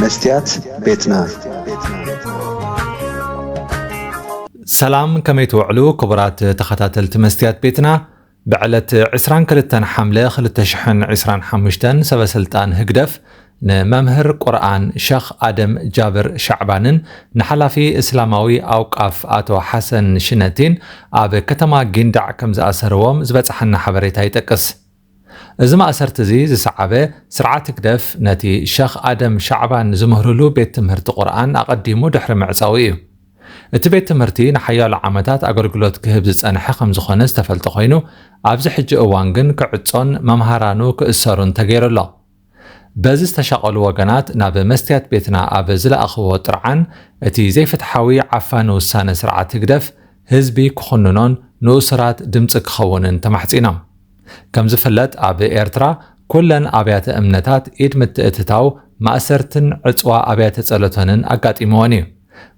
መስትያት ቤትና። ሰላም፣ ከመይ ትውዕሉ ክቡራት ተኸታተልቲ መስትያት ቤትና? ብዕለት ዕስራን ክልተን ሓምለ ክልተ ሽሕን ዕስራን ሓሙሽተን ሰበ ስልጣን ህግደፍ ንመምህር ቁርኣን ሸኽ ኣደም ጃብር ሻዕባንን ንሓላፊ እስላማዊ ኣውቃፍ ኣቶ ሓሰን ሽነቲን ኣብ ከተማ ጊንዳዕ ከም ዝኣሰርዎም ዝበጽሓና ሓበሬታ ይጠቅስ። እዚ ማእሰርቲ እዚ ዝሰዓበ ስርዓት ህግደፍ ነቲ ሸኽ ኣደም ሻዕባን ዝምህርሉ ቤት ትምህርቲ ቁርኣን ኣቐዲሙ ድሕሪ ምዕጻው እዩ። እቲ ቤት ትምህርቲ ንሓያሎ ዓመታት ኣገልግሎት ክህብ ዝጸንሐ ከም ዝኾነ ዝተፈልጠ ኮይኑ፣ ኣብዚ ሕጂ እዋን ግን ክዕጾን መምሃራኑ ክእሰሩን ተገይሩ ኣሎ። በዚ ዝተሻቐሉ ወገናት ናብ መስትያት ቤትና ኣብ ዝለኣኽዎ ጥርዓን፣ እቲ ዘይፍትሓዊ ዓፋኒ ውሳነ ስርዓት ህግደፍ ህዝቢ ክኹንኖን ንእሱራት ድምጺ ክኸውንን ተማሕጺኖም። ከም ዝፍለጥ፣ ኣብ ኤርትራ ኩለን ኣብያተ እምነታት ኢድ ምትእትታው፣ ማእሰርትን ዕጽዋ ኣብያተ ጸሎተንን ኣጋጢምወን እዩ።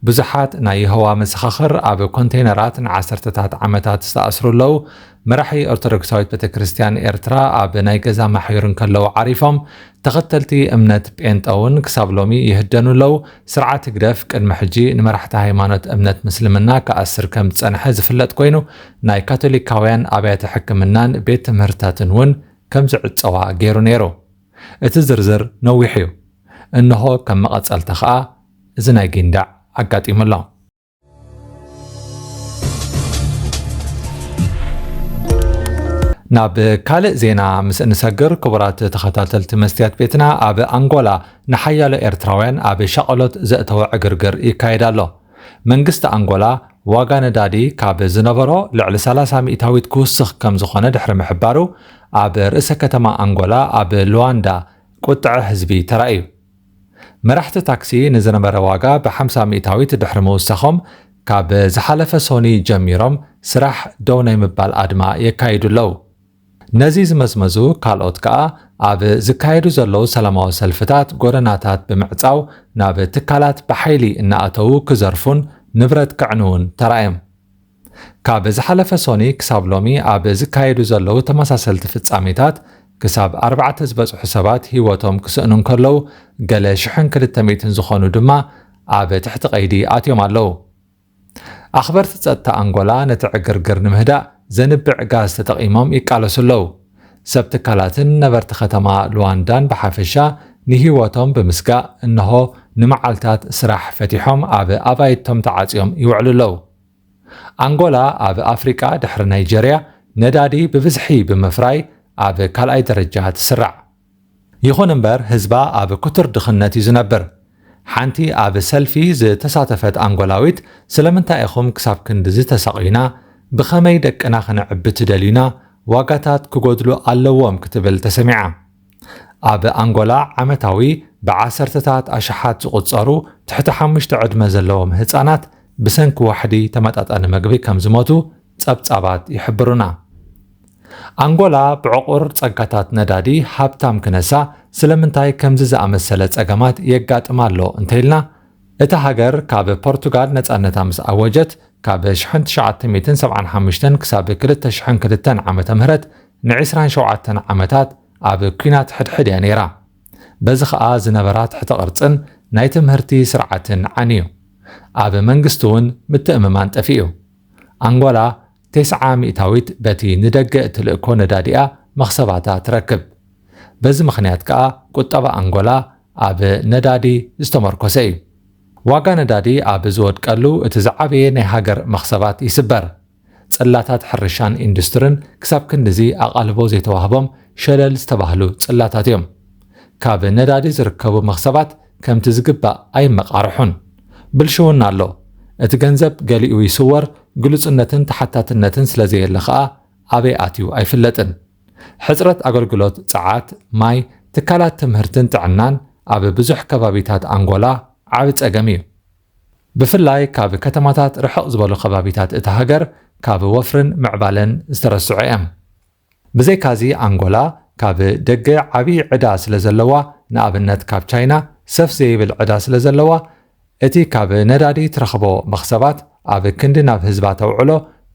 ብዙሓት ናይ የሆዋ መሰኻኽር ኣብ ኮንቴይነራት ንዓሰርተታት ዓመታት ዝተኣስሩ ኣለዉ። መራሒ ኦርቶዶክሳዊት ቤተ ክርስቲያን ኤርትራ ኣብ ናይ ገዛ ማሕዩር እንከለዉ ዓሪፎም፣ ተኸተልቲ እምነት ጴንጠ እውን ክሳብ ሎሚ ይህደኑ ኣለዉ። ስርዓት ህግደፍ ቅድሚ ሕጂ ንመራሕቲ ሃይማኖት እምነት ምስልምና ክኣስር ከም ዝጸንሐ ዝፍለጥ ኮይኑ፣ ናይ ካቶሊካውያን ኣብያተ ሕክምናን ቤት ትምህርትታትን እውን ከም ዝዕጸዋ ገይሩ ነይሩ። እቲ ዝርዝር ነዊሕ እዩ። እንሆ ከም መቐጸልታ ኸኣ እዚ ናይ ጊንዳዕ ኣጋጢሙ ኣሎ። ናብ ካልእ ዜና ምስ እንሰግር፣ ክቡራት ተኸታተልቲ መስትያት ቤትና፣ ኣብ ኣንጎላ ንሓያሎ ኤርትራውያን ኣብ ሻቐሎት ዘእተወ ዕግርግር ይካየድ ኣሎ። መንግስቲ ኣንጎላ ዋጋ ነዳዲ ካብ ዝነበሮ ልዕሊ ሰላሳ ሚእታዊት ክውስኽ ከም ዝኾነ ድሕሪ ምሕባሩ፣ ኣብ ርእሰ ከተማ ኣንጎላ ኣብ ሉዋንዳ ቁጥዐ ህዝቢ ተራእዩ። መራሕቲ ታክሲ ንዝነበረ ዋጋ ብሓምሳ ሚእታዊት ድሕሪ ምውሳኾም፣ ካብ ዝሓለፈ ሶኒ ጀሚሮም ስራሕ ደው ናይ ምባል ኣድማ የካይዱ ኣለዉ። ነዚ ዝመዝመዙ ካልኦት ከኣ ኣብ ዝካየዱ ዘለዉ ሰላማዊ ሰልፍታት ጎደናታት ብምዕጻው ናብ ትካላት ብሓይሊ እናኣተዉ ክዘርፉን ንብረት ከዕንዉን ተራእዮም። ካብ ዝሓለፈ ሶኒ ክሳብ ሎሚ ኣብ ዝካየዱ ዘለዉ ተመሳሰልቲ ፍጻሜታት ክሳብ ኣርባዕተ ዝበጽሑ ሰባት ህይወቶም ክስእኑ እንከለዉ፣ ገለ ሽሕን ክልተ ሚእትን ዝኾኑ ድማ ኣብ ትሕቲ ቀይዲ ኣትዮም ኣለዉ። ኣኽበርቲ ጸጥታ ኣንጎላ ነቲ ዕግርግር ንምህዳእ ዘንብዕ ጋዝ ተጠቒሞም ይቃለሱ ኣለዉ። ሰብ ትካላትን ነበርቲ ከተማ ሉዋንዳን ብሓፈሻ ንህይወቶም ብምስጋእ፣ እንሆ ንመዓልታት ስራሕ ፈቲሖም ኣብ ኣባይቶም ተዓጽዮም ይውዕሉ ኣለዉ። ኣንጎላ ኣብ ኣፍሪቃ ድሕሪ ናይጀርያ ነዳዲ ብብዝሒ ብምፍራይ ኣብ ካልኣይ ደረጃ ትስራዕ። ይኹን እምበር፣ ህዝባ ኣብ ክቱር ድኽነት እዩ ዝነብር። ሓንቲ ኣብ ሰልፊ ዝተሳተፈት ኣንጎላዊት፣ "ስለምንታይ ኢኹም ክሳብ ክንድዚ ተሳቕዩና? ብኸመይ ደቅና ከነዕቢ ትደልዩና? ዋጋታት ክጎድሉ ኣለዎም" ክትብል ተሰሚዓ። ኣብ ኣንጎላ ዓመታዊ ብዓሰርተታት ኣሽሓት ዝቑጸሩ ትሕቲ ሓሙሽተ ዕድመ ዘለዎም ህጻናት ብሰንኪ ዋሕዲ ተመጣጣኒ መግቢ ከም ዝሞቱ ጸብጻባት ይሕብሩና። ኣንጎላ ብዕቑር ጸጋታት ነዳዲ ሃብታም ክነሳ፣ ስለምንታይ ከምዚ ዝኣመሰለ ጸገማት የጋጥማ ኣሎ እንተኢልና፣ እታ ሃገር ካብ ፖርቱጋል ነጻነታ ምስ ኣወጀት፣ ካብ ሽሕን ትሽዓተ ሚእትን ሰብዓን ሓሙሽተን ክሳብ ክልተ ሽሕን ክልተን ዓመተ ምህረት ንዒስራን ሸውዓተን ዓመታት ኣብ ኲናት ሕድሕድ እያ ነይራ። በዚ ኸኣ ዝነበራ ትሕተ ቅርጽን ናይ ትምህርቲ ስርዓትን ዓንዩ። ኣብ መንግስቲ እውን ምትእምማን ጠፊኡ። ኣንጎላ ተስዓ ሚእታዊት በቲ ንደገ እትልእኮ ነዳዲኣ መኽሰባታ ትረክብ። በዚ ምኽንያት ከኣ ቁጠባ ኣንጎላ ኣብ ነዳዲ ዝተመርኮሰ እዩ። ዋጋ ነዳዲ ኣብ ዝወድቀሉ እቲ ዝዓበየ ናይ ሃገር መኽሰባት ይስበር። ጽላታት ሕርሻን ኢንዱስትርን ክሳብ ክንድዚ ኣቓልቦ ዘይተዋህቦም ሸለል ዝተባህሉ ጽላታት እዮም። ካብ ነዳዲ ዝርከቡ መኽሰባት ከምቲ ዝግባእ ኣይመቓርሑን። ብልሽውና ኣሎ። እቲ ገንዘብ ገሊኡ ይስወር፣ ግሉጽነትን ተሓታትነትን ስለ ዘየለ ኸኣ ኣበይ ኣትዩ ኣይፍለጥን። ሕጽረት ኣገልግሎት ጸዓት፣ ማይ፣ ትካላት ትምህርትን ጥዕናን ኣብ ብዙሕ ከባቢታት ኣንጎላ ዓቢ ጸገም እዩ። ብፍላይ ካብ ከተማታት ርሕቕ ዝበሉ ከባቢታት እታ ሃገር ካብ ወፍርን ምዕባለን ዝተረስዑ እዮም። ብዘይካዚ፣ ኣንጎላ ካብ ደገ ዓቢ ዕዳ ስለ ዘለዋ፣ ንኣብነት ካብ ቻይና ሰፍ ዘይብል ዕዳ ስለ ዘለዋ፣ እቲ ካብ ነዳዲ ትረኽቦ መኽሰባት ኣብ ክንዲ ናብ ህዝባ ተውዕሎ፣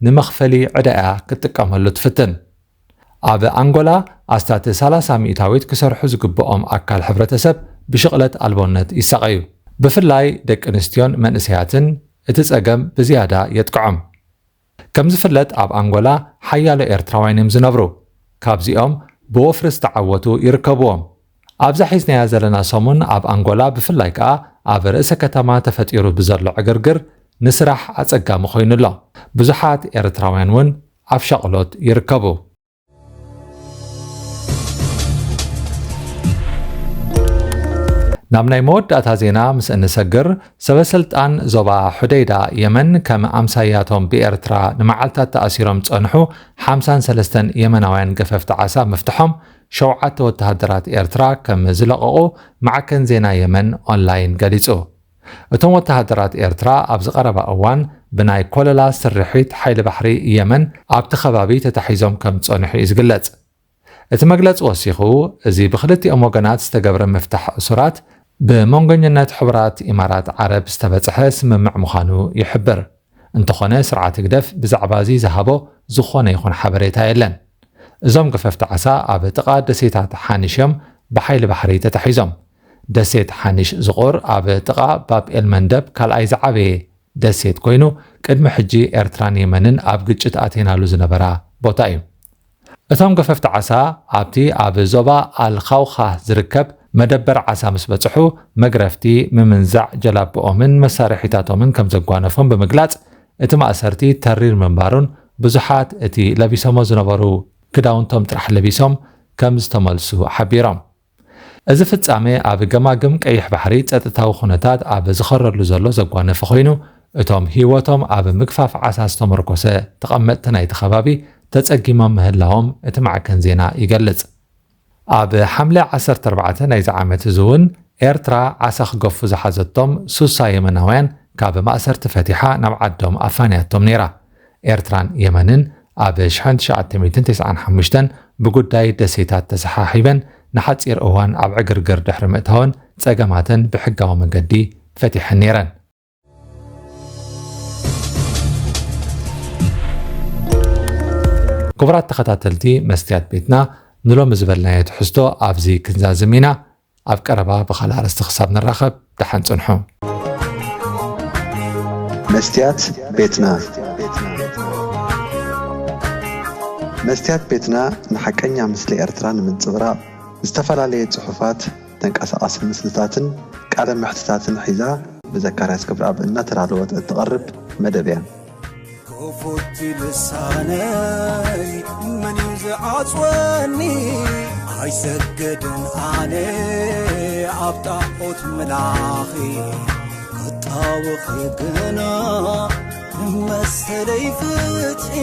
ንመኽፈሊ ዕዳ እያ ክትጥቀመሉ ትፍትን። ኣብ ኣንጎላ ኣስታት ሰላሳ ሚእታዊት ክሰርሑ ዝግብኦም ኣካል ሕብረተሰብ ብሽቕለት ኣልቦነት ይሳቐዩ። ብፍላይ ደቂ ኣንስትዮን መንእሰያትን እቲ ጸገም ብዝያዳ የጥቅዖም። ከም ዝፍለጥ ኣብ ኣንጎላ ሓያሎ ኤርትራውያን እዮም ዝነብሩ። ካብዚኦም ብወፍሪ ዝተዓወቱ ይርከብዎም። ኣብዛ ሒዝናያ ዘለና ሰሙን ኣብ ኣንጎላ ብፍላይ ከኣ ኣብ ርእሰ ከተማ ተፈጢሩ ብዘሎ ዕግርግር ንስራሕ ኣጸጋሚ ኮይኑ ኣሎ። ብዙሓት ኤርትራውያን እውን ኣብ ሻቕሎት ይርከቡ። ናብ ናይ መወዳእታ ዜና ምስ እንሰግር፣ ሰበ ስልጣን ዞባ ሑደይዳ የመን ከም ኣምሳያቶም ብኤርትራ ንመዓልታት ተኣሲሮም ዝጸንሑ ሓምሳን ሰለስተን የመናውያን ገፈፍቲ ዓሳ ምፍትሖም ሸውዓተ ወተሃደራት ኤርትራ ከም ዝለቐቑ ማዕከን ዜና የመን ኦንላይን ገሊጹ። እቶም ወተሃደራት ኤርትራ ኣብዚ ቀረባ እዋን ብናይ ኮለላ ስርሒት ሓይሊ ባሕሪ የመን ኣብቲ ከባቢ ተታሒዞም ከም ዝጸንሑ እዩ ዝግለጽ። እቲ መግለጺ ወሲኹ፣ እዚ ብክልቲኦም ወገናት ዝተገብረ ምፍታሕ እሱራት ብመንጎኛነት ሕቡራት ኢማራት ዓረብ ዝተበጽሐ ስምምዕ ምዃኑ ይሕብር። እንተኾነ ስርዓት ህግደፍ ብዛዕባ እዚ ዝሃቦ ዝኾነ ይኹን ሓበሬታ የለን። እዞም ገፈፍቲ ዓሳ ኣብ ጥቓ ደሴታት ሓኒሽ እዮም ብሓይሊ ባሕሪ ተታሒዞም። ደሴት ሓኒሽ ዝቑር ኣብ ጥቓ ባብ ኤል መንደብ ካልኣይ ዝዓበየ ደሴት ኮይኑ፣ ቅድሚ ሕጂ ኤርትራን የመንን ኣብ ግጭት ኣትየናሉ ዝነበራ ቦታ እዩ። እቶም ገፈፍቲ ዓሳ ኣብቲ ኣብ ዞባ ኣልኻውኻ ዝርከብ መደበር ዓሳ ምስ በጽሑ፣ መግረፍቲ፣ ምምንዛዕ ጀላብኦምን መሳርሒታቶምን ከም ዘጓነፎም ብምግላጽ፣ እቲ ማእሰርቲ ተሪር ምንባሩን ብዙሓት እቲ ለቢሶሞ ዝነበሩ ክዳውንቶም ጥራሕ ለቢሶም ከም ዝተመልሱ ሓቢሮም። እዚ ፍጻሜ ኣብ ገማግም ቀይሕ ባሕሪ ጸጥታዊ ኩነታት ኣብ ዝኸረሉ ዘሎ ዘጓነፈ ኮይኑ፣ እቶም ህይወቶም ኣብ ምግፋፍ ዓሳ ዝተመርኮሰ ተቐመጥቲ ናይቲ ከባቢ ተጸጊሞም ምህላዎም እቲ ማዕከን ዜና ይገልጽ። ኣብ ሓምለ ዓሰርተ ኣርባዕተ ናይዚ ዓመት እዚ እውን ኤርትራ ዓሳ ክገፉ ዝሓዘቶም ሱሳ የመናውያን ካብ ማእሰርቲ ፈቲሓ ናብ ዓዶም ኣፋንያቶም ነይራ። ኤርትራን የመንን ኣብ ሸሕን ትሽዓተ ሚእትን ተስዓን ሓሙሽተን ብጉዳይ ደሴታት ተሰሓሒበን ንሓጺር እዋን ኣብ ዕግርግር ድሕሪ ምእታወን ጸገማተን ብሕጋዊ መገዲ ፈቲሐን ነይረን። ክቡራት ተኸታተልቲ መስትያት ቤትና፣ ንሎሚ ዝበልናዮ ትሕዝቶ ኣብዚ ክንዛዝም ኢና። ኣብ ቀረባ ብኻልእ ኣርእስቲ ክሳብ ንራኸብ፣ ደሓን ጽንሑ። መስትያት ቤትና። መስትያት ቤትና ንሓቀኛ ምስሊ ኤርትራ ንምንጽብራቕ ዝተፈላለየ ጽሑፋት፣ ተንቀሳቓሲ ምስልታትን ቃለ መሕትታትን ሒዛ ብዘካርያስ ክብረኣብ እናተዳለወት እትቐርብ መደብ እያ። ክፉት ልሳነይ መን እዩ ዝዓጽወኒ? ኣይሰገድን ኣነ ኣብ ጣዖት ምላኺ ክጣወኺ ግና ንመሰለይ ፍትሒ